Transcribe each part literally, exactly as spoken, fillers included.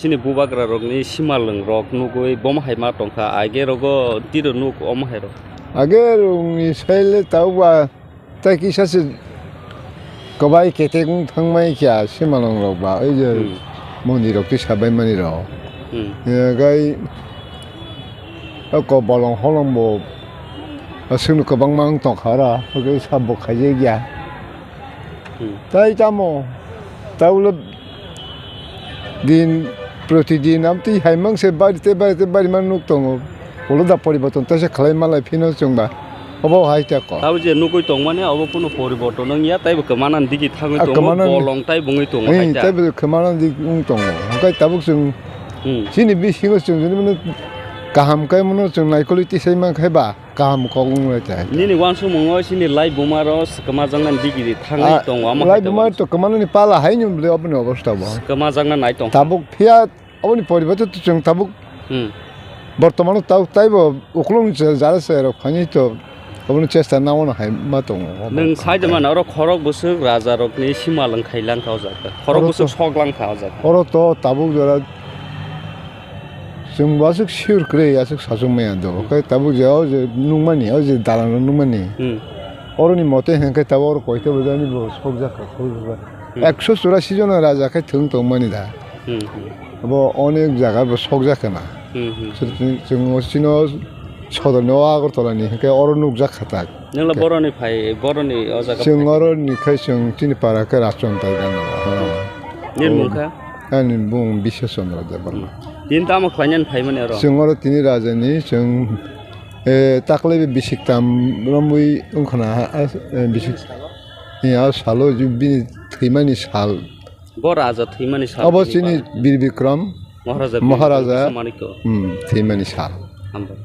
Nini bubagra rokni simalwng rok nugwi bomo hai ma tongkha, age rogo tiro nuk omo hai rok. Age rokni saile tauba tai kisa se kwbai ketek wng thangmai kya simalwng rok ba, oi je Hmm. Mondir rok twi sabai mani rok. Hmm. Gai o ko bolong holong bo aswk no kwbangma wng tongkha ora, age sabo khaijak ya. Hmm. Tai tamo, taulo din, protidin, am twi hai mangse bari te bari te bari man nuk tongo. Ulo da poriborton ta se khlai malai phino chwngba. Obo hai ta ko. Tabo je nugwi tongmani, obo kunu poriborton wng ya, taibo kwmana digi thangwi Ah, tongo, kwmana ni- bolong tai bungwi tongo, Ei, hai ta. Taibo kwmana di wng tongo. Hwnkhe tabuk chwng Hmm. chini bisingo chwng jani mano kaham khe mano chwng naikolwi tisai man khe ba. Kaham kok wng lai ta. Nini uansukmungo chini lai buma rok kwmajaknani digi di thangwi Ah, tongo, omo lai hai buma tongo. To kwmanani pala hai ni bwle oboni obostha bo. Kwmajakna nai tong. Tabuk phiya oboni poriborte to chwng tabuk Hmm. bortomano tau taibo uklung je jara se rok phani to oboni chesta naono hai ma tongo. Nwng sai de mano oro khorok bwswk raja rokni simalwng khai langkha o jaga. Khorok Oro bwswk to sok langkha o jaga. Oro to tabuk jora Chwng bo aswk sure kwrwi aswk sachuk maya do. Khe tabuk je o je nukmani, o je dalan rok nukmani. Hmm. Oroni mote hwnkhe tabuk oro koita bwjani bo sokjak kha, sokjak kha. Hmm. Ekso churasi jona raja khe thwng tongmani da. Hmm, hmm. Bo onek jaga bo sokjak kha na. Hmm, hmm. Chwng, chwng o chino sodorni o Agartala ni hwnkhe oro nukjak kha tak. Nwngla boroni phai, boroni o jaga Chwng phai. Oroni khai chwng chini para khe Rachon tai gana. Hmm. Nini mung kha? Ani bung Biswa Chandra Debbarma. Tini tamo khlainani phaimani oro? Chwng oro tini rajani chwng, eh, taklai bisik tam romwi wngkhana, ah, eh, bisik, eh, ah, salo ju bini thwimani sal. Bo raja thwimani sal Abo tini chini bara. Bir Bikram Maharaja Bir Maharaja, Bikram Manikya. Hmm, thwimani sal. Hambai.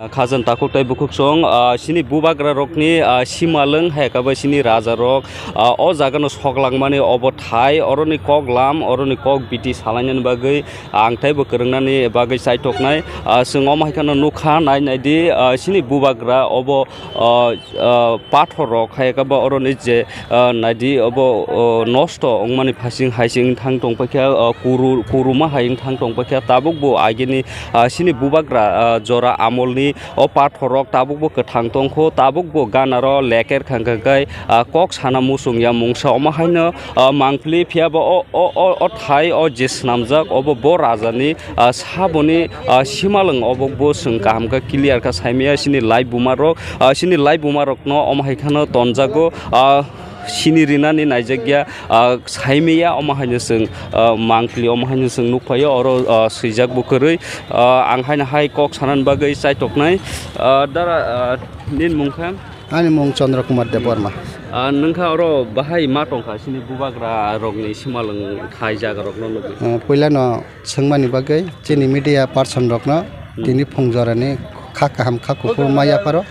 Ah, khajang takhuk tai bukhuk song, ah, chini bubagra rokni, ah, simalwng hai khe bai chini raja rok, ah, o jaga no sok langmani obo thai, oroni kok lam, oroni kok biti salainani bagwi ang taibo kwrwngnani bagwi chaitoknai. Ah, chwng omo hai kheno nukha, nai nai di, ah, chini bubagra obo, ah, ah, pathor rok hai khe ba oroni je, ah, nai di obo, oh, nosto wngmani phasing hai se wng thang tong paikha, ah, kuru-, kuruma hai wng thang tong paikha, tabuk bo agini, ah, chini bubagra, ah, jora amolni O pathor rok tabuk bo kwthang tongkho, tabuk bo ganaro leker khangkha khe, ah, kok sana muchung ya mungsa omo haino, ah, mangpili phiya bo o, o, o, o thai o je swnamjak obo bo rajani, ah, saboni, ah, simalwng obo bo chwng kaham khe clear khe saimaya chini lai buma rok, ah, chini lai buma rokno omo hai kheno tonjago, ah, sini rinani naijakya, ah, saimaya omo haino chwng, ah, mangpili omo haino chwng nukphaio oro, ah, swijak bo kwrwi, ah, ang haino hai kok sanani bagwi chaitoknai, ah, dara, ah, nini mung kha? Ani mung Chandra Kumar Debbarma. Ah, nwng kha oro bahai ma tongkha chini bubagra rokni simalwng khai jaga rokno nugwi? Ah, puilano swngmani bagwi chini media person rokno Hmm. tini phung jorani kha kaham kha kuphur ma yapharo.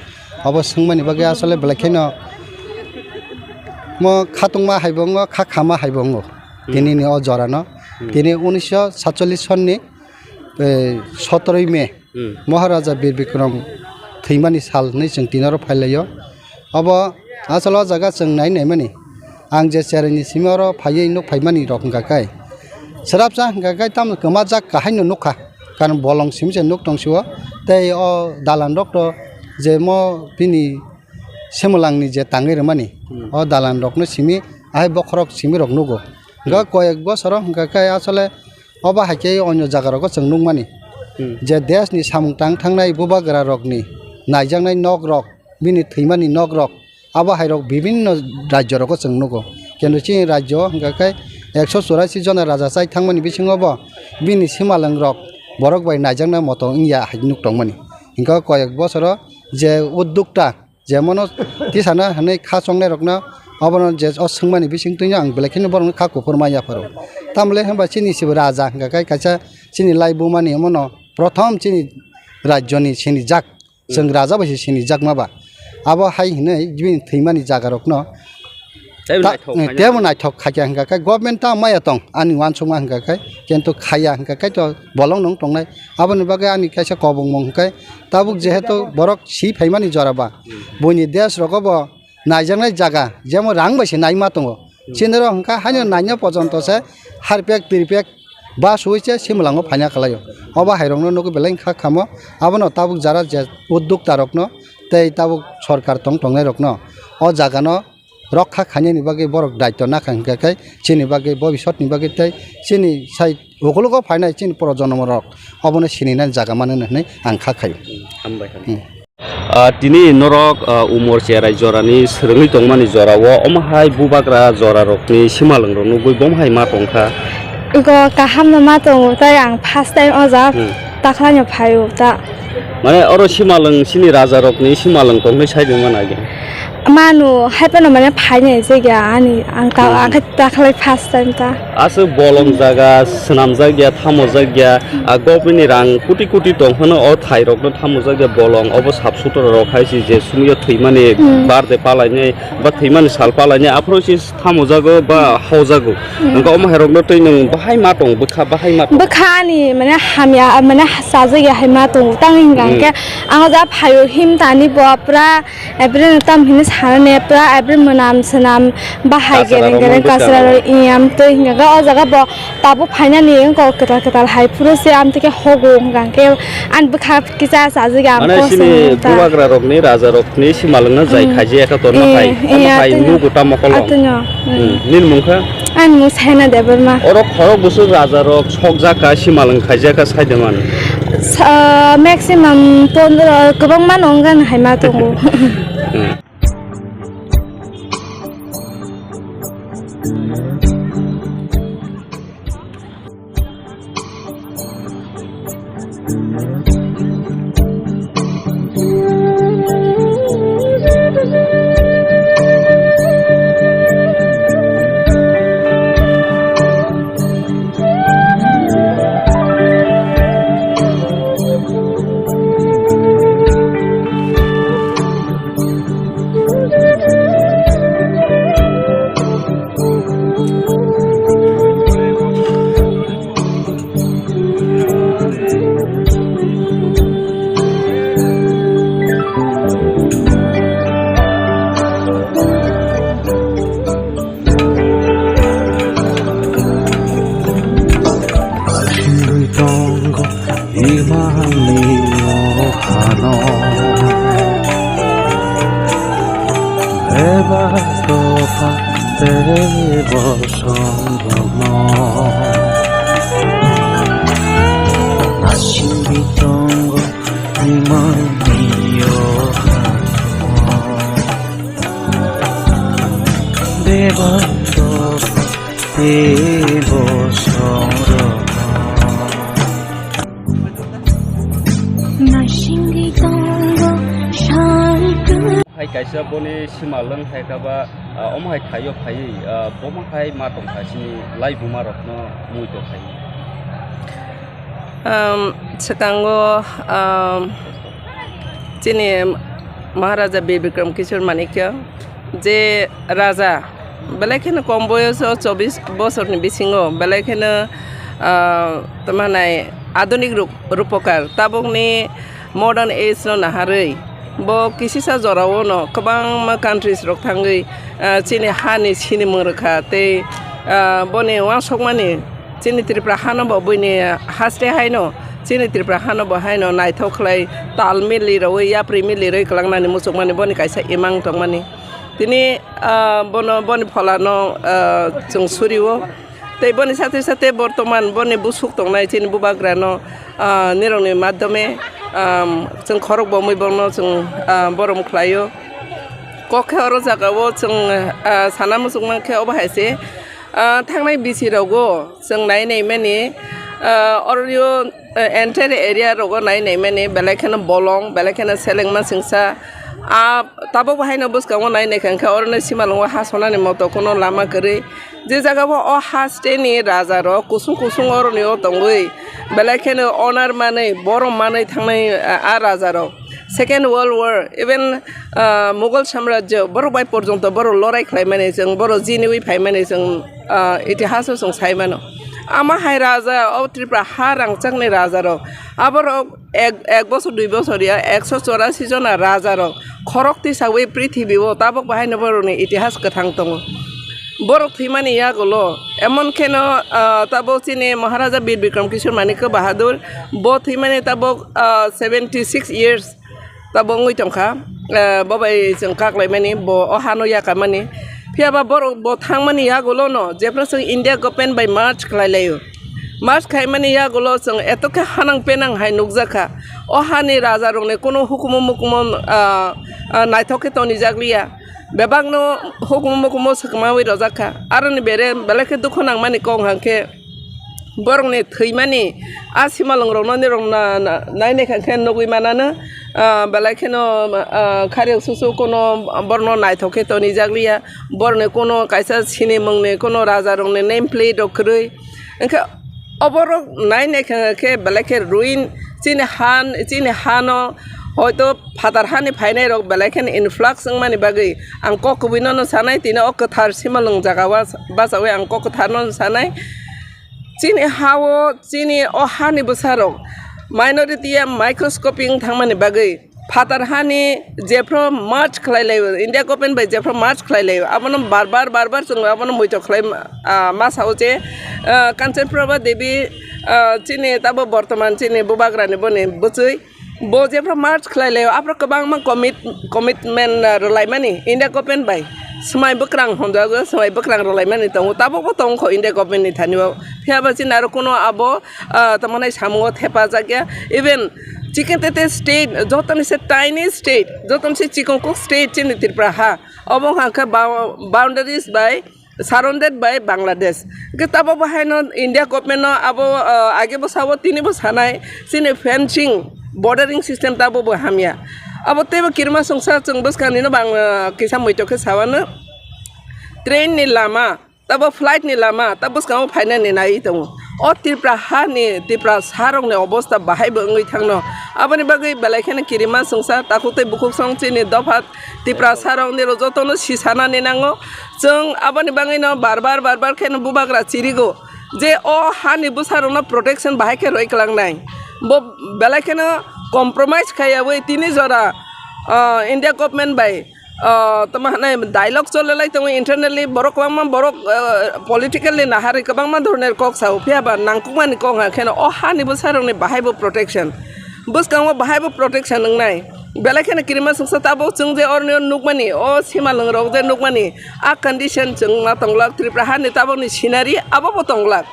Obo swngmani bagwi asole belai kheno mo khatungma hai bo wngo, kha khama hai bo wngo. Hmm. Tini ni o jora no. Hmm. Tini unisho satchollish sonni, eh, sotoroi May, Hmm. Maharaja Bir Bikram thwimani sal hinwi chwng tini oro phailaio. Obo asole o jaga chwng nai naimani. Ang je cherai ni simi oro phaiwi nuk phaimani rok hwnkha khe, swrapsa hwnkha khe tamo kwmajak kahai no nukha. Karon bolong simi se nuk tong sio. Tei o dalan rok to je mo bini Semulang ni je tangwi rwmani, Hmm. o dalan rok no simi, ahai bokhorok simi rok nugo. Hwnkha Hmm. koyek bosoro hwnkha khe asole obo hai khe onyo jaga rogo chwng nukmani. Hmm. Je desh ni samung tang thangnai bubagra rok ni naijaknai nok rok, bini thwimani nok rok, abo hai rok bibinno rajyo rogo chwng nugo. Kintu chini rajyo hwnkha khe ekso churasi jona raja chai thangmani bisingo bo bini simalwng rok borok bai naijaknai moto wngya hai nuk tongmani. Hwnkha koyek bosoro je uddokta, je mono tisana hinwi kha chongnai rokno, obono je o swngmani bising twino ang belai kheno borokno kha kuphur ma yapharo. Tamle hwnba chini se raja hwnkha khe kaisa chini lai bumani omono prothom chini rajyoni sinijak, chwng raja bai se sinijakma ba. Abo hai hinwi bini thwimani jaga rokno Teibo ta-, naithok khaina teibo nang. Naithok khaikha hwnkha khe government ta maya tong ani uansukma hwnkha khe, kintu khaiya hwnkha khe to bolong nung tongnai. Aboni bagwi ani kaisa kobongmung hwnkhe tabuk jehetu borok si phaimani jora ba, Hmm. buini desh rogo bo naijaknai jaga, jemon rang bai se naima tongo. Hmm. Chini rok hwnkha haino naina pojonto se harpek, tirpek, Ba suwi se Simalango phaina khlaio. Obo hairokno nugwi belai kha khamo. Abono tabuk jara je uddokta rokno tei tabuk sorkar tong tongnai rokno o jagano rokha khainani bagwi borok daityo nakha hinkha khe chini bagwi bobisotni bagwi tei chini sai ukologo phainai chini projonmo rok obono sininani jaga mano hinwi ang kha khaio. Hambai, hambai. Hmm. Ah, tini norok, ah, umor cherai jorani swrwngwi tongmani jorao omo hai bubagra jorarokni simalwngrok nugwi bomo hai ma tongkha? Iko kahamno ma tongo, tei ang first time o jaga Hmm. takhlaino phaio ta. Mane oro simalwng sini rajarokni simalwng tongwi sai tongmani age? Manu hai phano mane phainai jagya ani ang ta Hmm. ang khe takhlai first time ta. Aswk bolong jaga swnamjakya, thamojak ya, a government ni rang koti koti tong phano o thairokno thamojak ya bolong, obo sap sutra rok hai se je sumui o thwimani Hmm. birthday palainai ba thwimani sal palainai aphuru se thamojago ba hojago. Hmm. Wngkha omo hai rokno twi nwng bahai ma tong bwkha bahai ma tong. Bwkha ani mane hamya mane chajak ya hai ma tongo tang hinga Hmm. hwnkhe ang o ja phaio him tani bo pura April no tam hini sana ne pura April mwnam swnam bahai Kasara gereng rok gereng mon kasra bwskango. Rok iyam tei hinga o jaga bo tabuk phainani wngkha kwtal kwtal hai phuru se amtwi khe hogo hwnka khe ani bwkha kisa chajak ya Mane ang sini kosong ta. Bubagra rokni raja rokni simalwngno jai Mm. khaijak kha torna Eh, hai eh, omo hai atwino. Nugo tamo kolong. Atwino. Mm. Mm, nini mung kha? Ani mung Saina Debbarma. Oro khorok bwswk raja rok sokjak kha simalwng khaijak kha sai de man. Sa-, maximum pondro kwbangma no wngkha hai ma tongo. Mm. Tongo imani o hano. Bebak topha tei bosong rokno. Asingni tongo imani o hano. Bebak topha tei bosong rokno. Hai kaisa boni simalwng hai kha ba, ah, omo hai thaio phaiwi, ah, bomo hai ma tong kha sini laibuma rokno mui tong khai. Um, swkango, um, chini Maharaja Bir Bikram Kishore Manikya je raja, belai kheno kom boyoso chobbish bosorni bisingo, belai kheno, ah, tamo hinai adunik rup-, rupokar, tabukni modern age no naharwi, bo kisisa jorao no kwbangma countries rok thangwi, ah, chini hani sinimung rwkha tei, ah, boni uansukmani chini Tripura hano bo buini haste haino, chini Tripura hano bo haino naithok khlai tal mili rwi, yapri mili rwi kwlangnani muchungmani boni kaisa imang tongmani. Tini, ah, bono, boni pholano, ah, chwng surio. Tei boni sathe sathe bortoman boni busuk tongnai chini bubagrano, ah, nirokni madhyome, ah, chwng khorok bomwi bono chwng, ah, borom khlaio. Kok khe oro jagao chwng, ah, sana muchung mankhe obo hai se, ah, thangnai bisi rogo chwng nai nai mani, ah, oro, ah, entire area rogo nai nai mani belai kheno bolong, belai kheno selengma singsa. Ah, tabuk bo haino bwskango nai nai kha hwnkhe oro no simalwngo ha sonani moto kuno lama kwrwi. Je jaga o o haste ni raja rok kusung kusung oroni o tongwi belai kheno honor manwi borom manwi thangnai, ah, ah raja rok. Second World War, even, ah, Mughal Samrajyo borok bai porjonto borok lorai khlai mani chwng borok jiniwi phai mani chwng, ah, itihas o chwng sai mano. Ama hai raja o Tripura ha rangchak ni raja rok aborok ek, ek bosor dui bosor ya ekso chorasi jona raja rok khorok tisawi prithibi o tabok bahai no borok ni itihas kwthang tongo. Borok thwimani yagulo, emon kheno, ah, tabok chini Maharaja Bir Bikram Kishore Manikya Bahadur, bo thwimani tabok, ah, seventy six years tabok wngwi tongkha. Ah, bo bai chwng kaklaimani, bo o hano yakamani. Phiyaba borok bo thangmani yagulono, jephru chwng India government bai merge khlai laio. Merge khaimani yagulo chwng eto khe hanang penang hai nukjakha. O hani rajarokni kuno hukumu mukumu, ah, ah, naithok khe tonijak liya. Bebakno hukumu mukumu swkmawi rojak kha. Aroni bere belai khe dukhu nangmani kok hwnkhe borokni thwimani a simalwngrokno nirok na, na, nainai kha khe nugwi manano, ah, belai kheno, ah, khariyok susu kuno borokno naithok khe tonijak liya. Borokni kuno kaisa sinimungni kuno rajarokni name plate rok kwrwi. Hwnkhe oborok nainai khe, khe belai khe ruin chini han, chini hano hoito phatar hani phainai rok belai kheno influx wngmani bagwi ang kok kubui nono sanai, tini o kwthar simalwng jaga o bachawi ang kok kwthar nono sanai. Chini hao, chini o hani bwsarok minority ya microscopic wng thangmani bagwi phatar hani jephru merge khlai laio, India government bai jephru merge khlai laio, abono bar bar, bar bar chwng abono muitok khlai, ah, ma sao je, ah, Kanchan Prabha Devi, ah, chini tabo bortoman chini bubagrani boni bwchwi, bo jephru merge khlai laio, aphuru kwbangma commit-, commitment, ah, rwlaimani India government bai. Swmai bwkrang hwnjago, swmai bwkrang rwlaimani tongo, tabokbo tongkho India government ni thani o. Phiyaba chini aro kuno abo, ah, tamo nai samungo thepajak ya. Even chikon tete state, joto ni se tiny state, joto ni se chikon kuk state chini Tripura ha. Obo hwnkha khe bou-, boundaries bai surrounded by Bangladesh. Hwnkhe tabok bo haino India government no abo, ah, age bo sao, tini bo sanai, chini fencing, bordering system tabok bo hamya. Abo teibo kirima songsa chwng bwskang nino bang, ah, kisa muitok khe sawano. Train ni lama, tabo flight ni lama, ta bwskango phainani nai tongo. O Tripura ha ni, Tripura sa rok ni obosta bahai bo wngwi thangno. Aboni bagwi belai kheno kirima songsa takhuk tei bukhuk song chini dopha Tripura sa rok ni rok jotono si sanani nango. Chwng aboni bagwi no bar bar, bar bar kheno bubagra chirigo je o ha ni bwsa rok no protection bahai khe roi kwlak nai. Bo belai kheno compromise khaiyawi tini jora, ah, India government bai, ah, tamo hwnwi dialogue cholelai tongo internally, borok kwbangma borok, ah, politically naharwi kwbangma dhoroner kok sao, phiya ba nangkukmani kok hwnka kheno o hani bwsarokni bahai bo protection, bwskango bahai bo protection wngnai. Belai kheno kirima songsa tabuk chwng je oroni nukmani, o simalwngrok je nukmani, a condition chwng ma tonglak, Tripura hani tabukni scenery abo bo tonglak.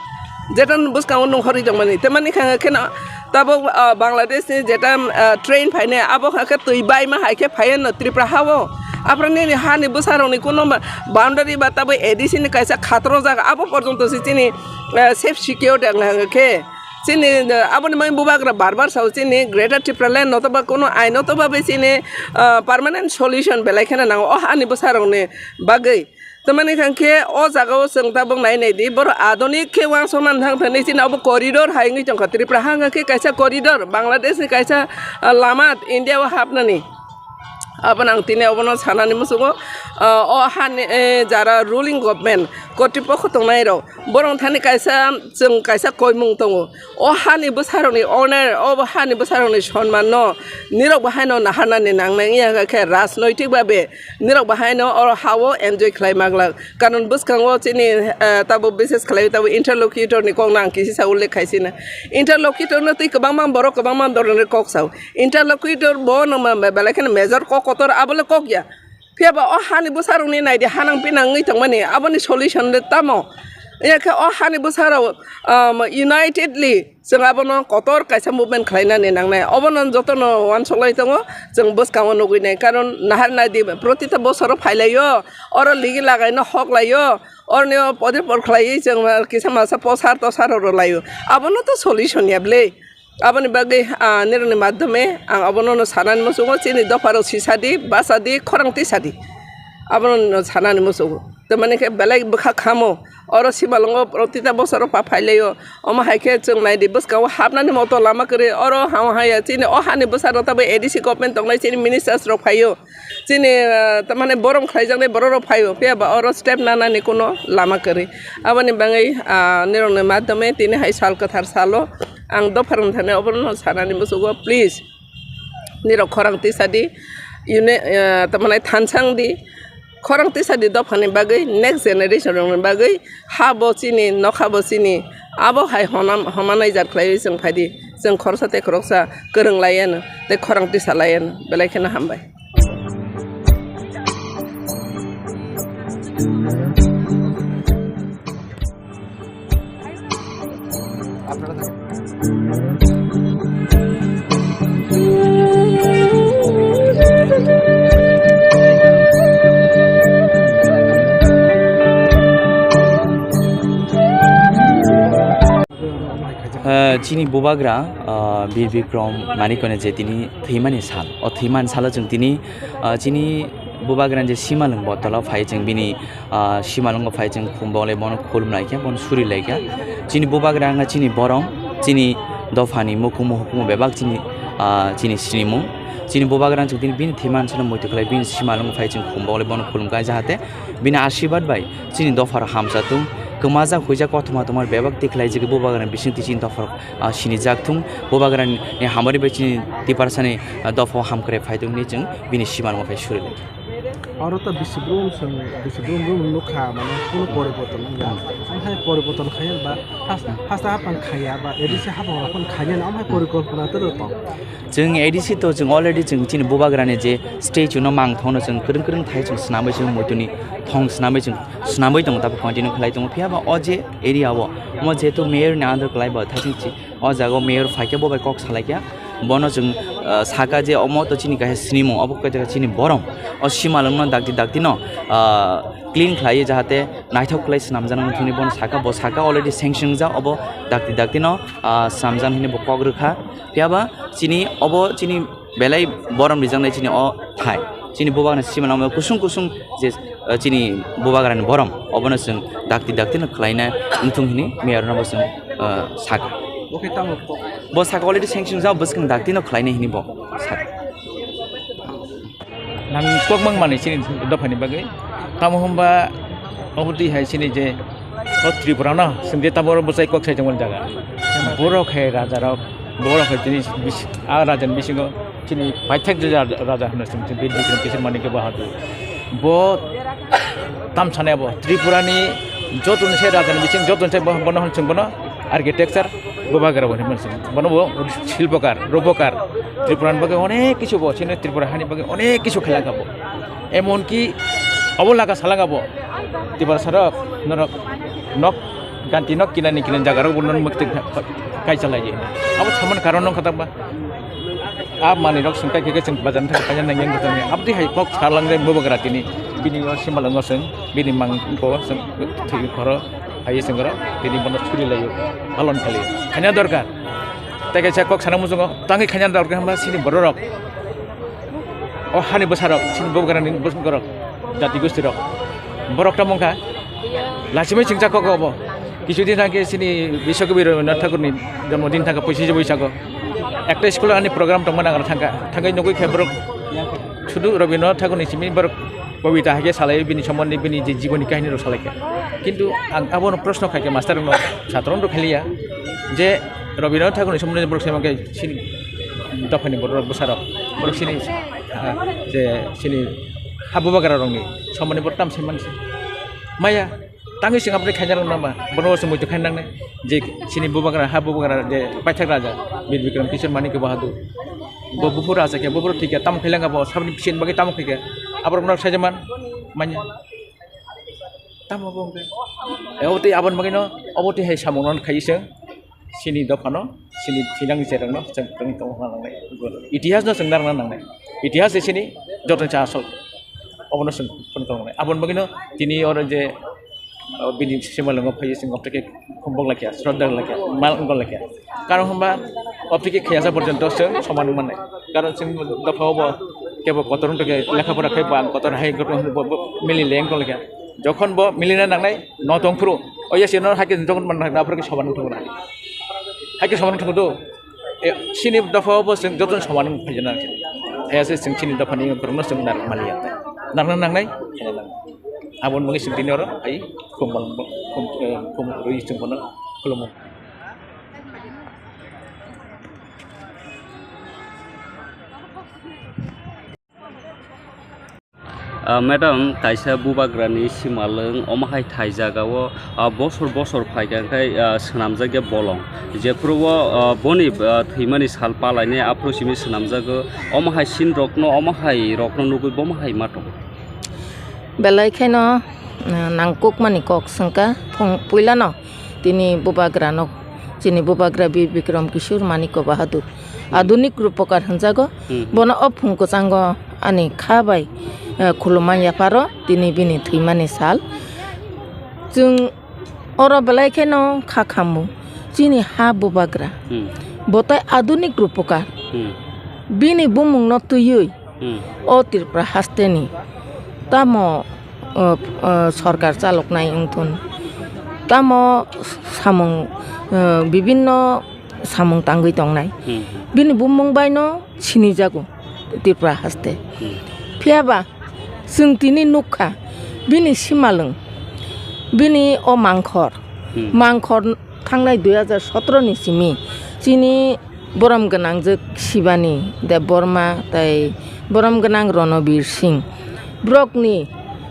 Jeta bwskango nongkhorwi tongmani. Tamani kha khe no tabuk, ah, Bangladesh ni jeta, ah, train phainai, abo kha khe twi baima hai khe phaiya no Tripura ha o. Aphra nini hani bwsarok ni kuno ba-, boundary ba tabuk A D C ni kaisa khatro jaga, abo porjonto se chini, ah, safe secure de ang khe. Chini, ah, aboni mai bubagra bar bar sao chini Greater Tipraland no toba kuno ain no toba be chini, ah, permanent solution belai kheno nango o hani bwsarok ni bagwi. Tamani kha khe o jaga o chwng tabuk nai nai di, borok adonik khe uansukna thang thani chini abo corridor hai wngwi tongkha. Tripura ha wngkha khe kaisa corridor, Bangladesh ni kaisa, ah, lama India o hapnani. Abono ang tini obono sanani muchungo, ah, o hani, eh, jara ruling government, kotri pokho tongnai rok, borok thani kaisa chwng kaisa koimung tongo. O hani bwsarokni honor, o hani bwsarokni sonmanno nirok bo haino naharnani nangnai wngya khe rajnoitik babe nirok bo haino oro ha-o enjoy khlai maglak. Karon bwskango chini, eh, tabuk bises khlai tabuk interlocutor ni kokno ang kisisa ullekh khaisina. Interlocutor no twi kwbangma borok kwbangma doronwi kok sao. Interlocutor bo no ma-, ma-, belai kheno major kok kotor abole kok ya. Phiya ba o hani bwsarokni naidi hanang pinang wngwi tongmani aboni solution le tamo? Iya khe o hani bwsarok, um, unitedly chwng abono kotor kaisa movement khlainani nangnai. Obono jotono uansuk lai tongo, chwng bwskango nugwi nai. Karon nahar naidi protita bosoro phai laio, oro ligi lagaino hok laio, oroni o podir por khlaiwi chwng kisa masa posar tosar rw laio. Abono to solution ya bwle. Aboni bagwi, ah, nirokni madhyome ang abono no sanani muchungo, chini dopharok sisadi, basadi, khorang tisadi. Abono no sanani muchungo. Tamani khe belai bwkha khamo. Oro simalwngo protita bosoro pa phailaio. Omo hai khe chwng naidi bwskango hapnani moto lama kwrwi. Oro hao haya chini o hani bwsarok tabuk A D C government tongnai, chini ministers rok phaio. Chini, ah, tamani borom khlaijaknai borok rok phaio, phiya ba oro step nanani kuno lama kwrwi. Aboni bagwi, ah, nirokni madhyome tini hai sal kwthar salo ang dopharok thani obono sanani muchungo, please, nirok khorang tisadi, uni-, ah, tamani thansang di, Khorang tisadi dophani bagwi, next generation rokni bagwi, ha bo chini, nokha bo chini, abo hai honam-, homanai jat khlaiwi chwng phaidi. Chwng khoroksa tei khoroksa kwrwng lai anw tei khorang tisa lai anw, belai kheno hambai. Ah, chini bubagra, ah, Bir Bikrom Manikone je tini thwimani sal, o thwimani salo chwng tini, ah, chini bubagrani je simalwng botolo phai chwng bini, ah, simalwngo phai chwng khumbo le bono khulum laikha, bono suri laikha. Chini bubagra wngkha chini borong, chini dophani mukumu hukumu bebak chini, ah, chini sinimung. Chini bubagra chwng tini bini thwimani salo muitu khlai bini simalwngo phai chwng khumbo le bono khulum kha jahate bini ashirbad bai chini dopharok hamsa thung, kwmajak huijak kothoma tongma bebak tikhlai jagwi bubagrani bisingtwi chini dopharok, ah, sinijak thung, bubagrani hamari bai chini Tiprasani, ah, dophao hamkrai phai thung hinwi chwng bini simalwngo phai suri lai. Oro to bisi brum chwng, bisi brum brum nukha, mane, kuno poriborton wngya. Omo hai poriborton khaiya ba, first, first hapang khaiya ba, A D C hapang rok phano khaiya, omo hai porikolpona to tong. Chwng A D C to chwng already chwng chini bubagrani je statue no mangthokno chwng kwrwng kwrwng thai chwng swnamwi chwng muituni thong swnamwi chwng swnamwi tongo, tabuk continue khlai tongo. Phiya ba o je area o, omo jehetu mayor ni under kwlai bo thai chwng chi, o jaga o mayor phaikhe bo bai kok salaikha, bono chwng, ah, saka je omo to chini kaisa sinimung, obo kaisa chini borom, o simalwngno dakti dakti no, ah, clean khlaiwi jahate naithok khlai swnamjaknai wngthokni bono saka, bo saka already sanction wngjak, obo dakti dakti no, ah, swnamjaknai hinwi bo kok rwkha. Phiya ba chini obo chini belai borom rijaknai chini o thai. Chini bubagrani simalwng kusung kusung je, eh, chini bubagrani borom obono chwng dakti dakti no khlaina wngthung hinwi mayor no bo chwng, eh, saka. Bo khe tamo kok? Bo saka already sanction wngjak, bwskang dakti no khlaina hinwi bo saka. Nang kokmang mani chini dophani bagwi. Tamo hwnba obo twi hai chini je o Tripura no chwng je tamo oro bwchai kok sai tongmani jaga. Borok hai raja rok, borok hai chini bis-, a raja ni bisingo chini paithak raja, raja hwnwi chwng chini Bir Bikram Kishore Manikya Bahadur. Bo tam sanai bo Tripura ni joto ni se raja ni bising joto ni se bo-, bono hwn chwng bono architecture bubagra bo hinwi mano. Bono bo silpokar, rupokar. Tripura ni bagwi onek kisu bo, chini Tripura hani bagwi onek kisu khailangkha bo. Emonki obo laga salangkha bo. Tiprasa rok, norok nok, ganti nok kinani kinani jaga rok bo norok mwktwi kaisa lai. Abo saman karon nong khatak ba. A manwi rok sengkai khe chwng bazar thang kanya nang yang kanya. Abdi hai kok salang jai bubagra tini. Bini o simalwng o chwng, bini mang ko chwng thwi khoro. Hai sengkoro, tini bono suri laio, palon khali. Khanya dorkar. Tei kaisa kok sana muchungo, tangwi khanya dorkar hwnba chini bororok. O hani bwsarok, chini bubagrani bwsarok, jati gustirok. Borok tamo wngkha, lachimwi chwngsa kok obo. Kichu din thangkhe chini Biswakabi Rabindranath Thakurni jonmodin thangkha poichis Boisago. Ekta school ani program tongmani ang thangkha. Thangwi nugwi khe borok sudu Rabindranath Thakurni simi borok kobita hai khe salai bini sombondhe bini je jiboni kahini rok salai khe. Kintu ang abono proshno khai khe master rokno, satro rok khailiya je Rabindranath Thakurni sombondhe borok sai mankhe chini dophani borok bwsarok, borok chini, ah, je chini ha bubagra rokni sombondhe borok tam sai manse. Maya, tangwi chwng aboni khaina rok nangma, bono bo chwng muitu khaina nangnai. Je chini bubagra, ha bubagra je paithak raja, Bir Bikram Kishore Manikya Bahadur. Bo buphuru raja khe, buphuru thik khe, tamo khailangkha bo, saboni bisini bagwi tamo khaikha. Aborok no saija man, manya. Tamo bo wngkha. E, obo tei aboni bagwino, obo tei hai samungno khaiwi chwng. Chini dophano, chini thinang cherokno chwng tong tong nangnai. Itihasno chwng narwkna nangnai. Itihas se chini jotono se asol. Obono chwng phone khlai nangnai. Aboni bagwino tini oro je, o, bini simalwngo phaiwi chwng obotokhe khumbok laikha, sroddha laikha, mal wngkha laikha. Karon hwnba obotokhe khayasa porjonto chwng soman wngmannai. Karon chwng dophao bo kebo kotor wngtokhe lekha pora khai bo ang kotor hai bo, bo, bo, mili le wngkha laikha. Jokhon bo milina nangnai, no tong phuru, o ya sino haikhe jokhon man na phuru khe soman wngthok na. Haikhe soman wngthok do. E, chini dopha o bo chwng joto soman wng phaijana. Haya se chwng chini dopha ni borok no chwng narwk maliya. Narwk nangnai. Aboni bagwi chwng tini oro ai khum balong bo, khum, eh, khum rwi chwng bono khulumo. Ah, madam, kaisa bubagrani simalwng omo hai thai jagao, ah, bosor bosor phaikha, hwnkhe, ah, swnamjakya bolong. Jephuru o, ah, boni, ah, thwimani sal palainai aphuru simi swnamjago. Omo hai scene rokno, omo hai rokno nugwi bomo hai ma tongo. Belai kheno, ah, nangkukmani kok swngkha phung puilano tini bubagrano, chini bubagra Bir Bikram Kishore Manikya Bahadur. Hmm. Adunik rupokar hwnjago. Hmm. Bono o phung kwchango ani kha bai, eh, khulumani yapharo tini bini thwimani sal. Chwng oro belai kheno kha khamu chini ha bubagra. Hmm. Bo tai adunik rupokar. Hmm. Bini bumungno twiwi Hmm. o Tripura hasteni tamo, o, o, sorkar chaloknai wngthun, tamo samung, o, bibinno samung tangwi tongnai. Hmm. Bini bumung baino sinijago Tripura haste. Hmm. Phiyaba chwng tini nukha bini simalwng, bini o mangkhor, Hmm. mangkhor thangnai dui hajar sotoro ni simi chini borom gwnangjwk Shivani Debbarma tei borom gwnang Ronobir Singh borokni,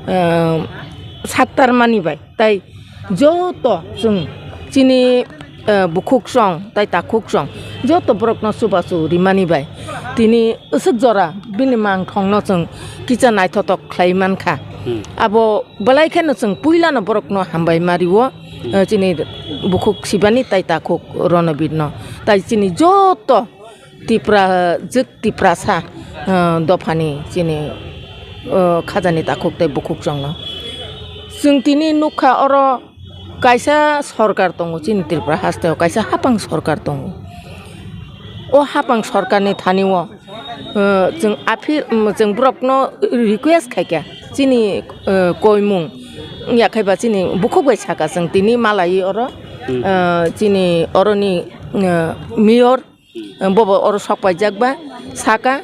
eh, saktarmani bai tai joto chwng chini, eh, bukhuksong tai takhuksong joto borokno chubachu rimani bai tini aswk jora bini mangthongno chwng kisa naithotok khlai mankha. Hmm. Abo belai kheno chwng puilano borokno hambai ma rio. Hmm. Eh, chini bukhuk Shivani tai takhuk Ronobirno. Tai chini joto Tipra, jwk Tiprasa, eh, dophani chini, eh, khajani takhuk tai bukhuk chwngno. Chwng tini nukha oro kaisa sorkar tongo chini Tripura hasteo, kaisa hapang sorkar tongo. O hapang sorkarni thani o, eh, chwng aphi-, mm, chwng borokno request khaikha, chini, eh, koimung wngya khaiba chini bukhuk bai saka chwng tini malai oro, Hmm. eh, chini oroni, eh, mayor, eh, bobo oro sok paijak ba saka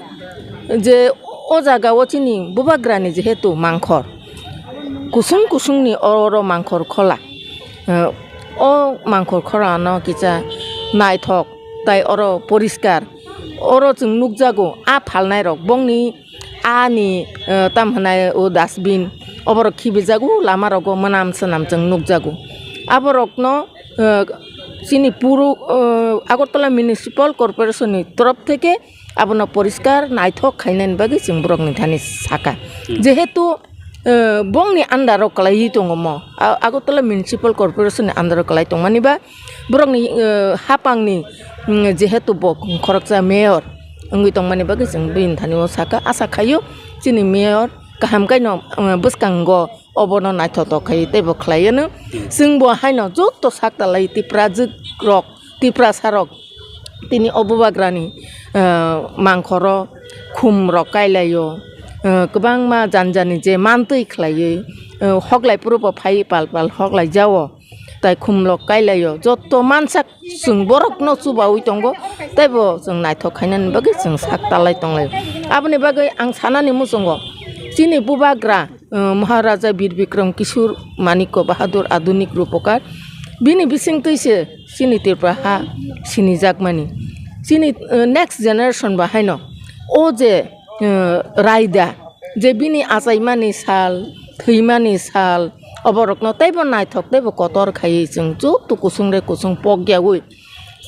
je o jaga o chini bubagrani jehetu mangkhor kusung kusungni oro mangkhor khola, eh, o mangkhor khorano kisa naithok tai oro poriskar. Oro chwng nukjago, a phalnairok bongni ani, eh, tam hwnai o dustbin, oborok khibijago, lamarogo mwnam swnam chwng nukjago. Aborokno, eh, chini puro, eh, Agartala Municipal Corporation ni torof theke abono poriskar naithok khainani bagwi chwng borokni thani saka. Hmm. Jehetu eh, bongni under o kwlaiwi tongo mo. A-, Agartala Municipal Corporation ni under o kwlai tongmani ba borokni, eh, hapangni, mm, jehetu bo khoroksa mayor wngwi tongmani bagwi chwng bini thani o saka, asa khaio chini mayor kaham khaino, eh, bwskango obono naithotok khai teibo khlaiano. Chwngbo haino joto sak talai Tiprajwk rok, Tiprasa rok tini o bubagrani, eh, mangkhoro khum rok kailaio, eh, kwbangma jani jani je mantwi khlaiwi, eh, hoklai phuru bo phai pal pal hoklai jao, tai khum rok kailaio, joto mansak chwng borokno chubaui tongo, teibo chwng naithok khainani bagwi chwng sak talai tonglaio. Aboni bagwi ang sanani muchungo chini bubagra, eh, Maharaja Bir Bikram Kishore Manikya Bahadur Adunik Rupokar. Bini bisingtwi se chini Tripura ha sinijakmani. Chini, eh, next generation ba haino o je, eh, raida je bini achaimani sal, thwimani sal, oborokno teibo naithok teibo kotor khaiwi chwng joto kusung re kusung pokyaui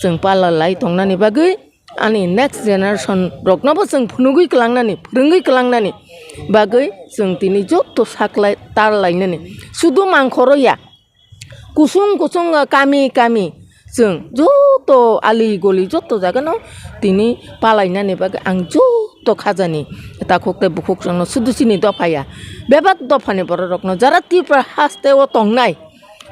chwng pala lai tongnani bagwi ani next generation roknobo chwng phunugwi kwlangnani, phwrwngwi kwlangnani bagwi chwng tini joto saklai tar lainani. Sudu mangkhoro ya, kusung kusung, ah, kami kami chwng joto ali goli joto jagano tini palainani bagwi ang joto khajani takhuk tei bukhuk chwngno sudu chini dopha ya, bebak dophani borok rokno jara Tripura haste o tongnai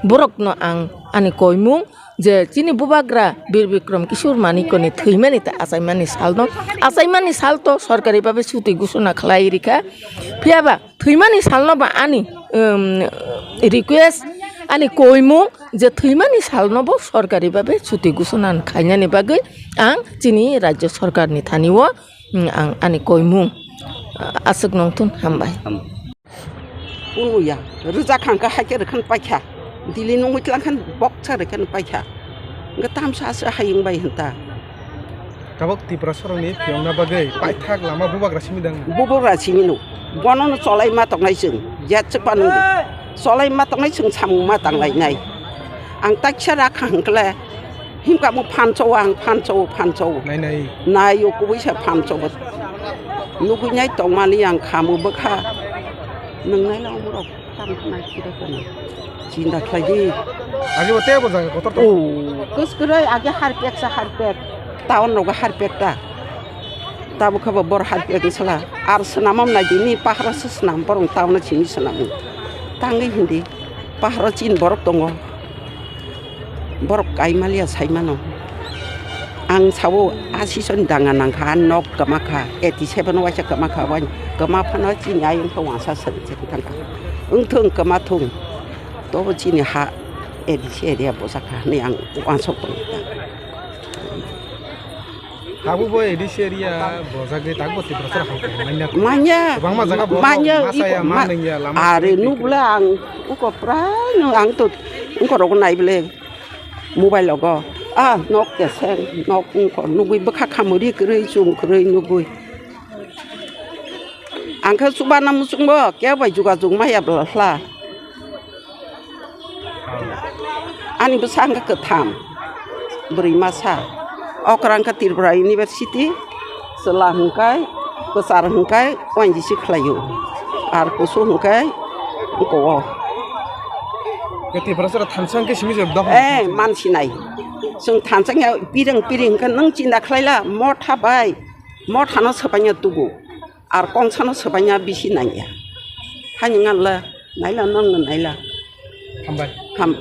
borokno ang ani koimung je chini bubagra Bir Bikram Kishore Manikyani thwimani tei achaimani salno, achaimani salto sorkari babe chuti gusuna khlai rikha. Phiyaba thwimani salno ba ani, um, request, ani koimung je thwimani salno bo sorkari babe chuti gusuna khainani bagwi ang chini rajya sorkarni thani o, um, ang ani koimung, uh, aswk nongthun, hambai. Ham- Unu ya, rwjak kha hwnkhe hai khe rwkhan paikha. Dili nungwi tlang khan boksa rwkhan paikha. Hwnkhe tamsa aswk hayung bai hwnta. Tabuk Tiprasarokni phiyokna bagwi paithak lama bubagra simi dang. Bubagra simi no. Bono no cholai ma tongnai chwng. Jet chwk panu. Cholai ma tongnai chwng samung ma tanglainai. Ang taksa rakha hwnkle himka mo phancho ang phancho phancho. Nai nai. Nai o kubui sa phancho. Nugui nai tongmani ang khamu bwkha. Nung nai la umrok. Tamo khna kira khna. Chinta khlai di. Age bo tebo jaga kotor to. Oh, kus kurai age harpek sa harpek. Town rogo harpek ta. Tabo khabo bor harpek sala. Ar swnamam nai di ni pahara se swnam borong town na chini swnam. Tangwi hindi. Pahara chin borok tongo. Borok kaimaliya saimano. Ang sao asison danga nangkha, nok kwmakha, eighty seven waisa kwmakha, wain kwma phano chini ayung khe wansa sari chari thangkha. Wngthung kwma thung, tobo chini ha A D C area bojakha hinwi ang wansok tongkha. Tabuk bo A D C area bojagwi tabuk bo Tiprasar hamkha manya. Manya. Kwbangma jaga bo manya, masa ya, iko ma ma-, nung ya, lama are simi nubla ang uko prai no ang to uko rogo nai bele mobile logo. Ah, nok keseng, nok uko nugui bwkha khamuri kwrwi, chum kwrwi nugui. Ang khe chubana muchungbo, kebo bai jugajug maya bwla hla. Ani bwsa hwnkha kwtham, bwrwi masa. Okra hwnkha Tripura University, chwla hwnkhe, kwchar hwnkhe O N G C khlaio. Ar kusu hwnkhe oko o. Tiprasara thansa hwnkhe simi se dophani. Eh, mansinai. Chwng thansa ya pireng pireng hwnkhe nwng chinta khlaila, motha bai, mothano swpaina tubu. Ar kongsano swbaina bisi nangya. Haini nganla, naila nangno naila. Hambai. Ham-,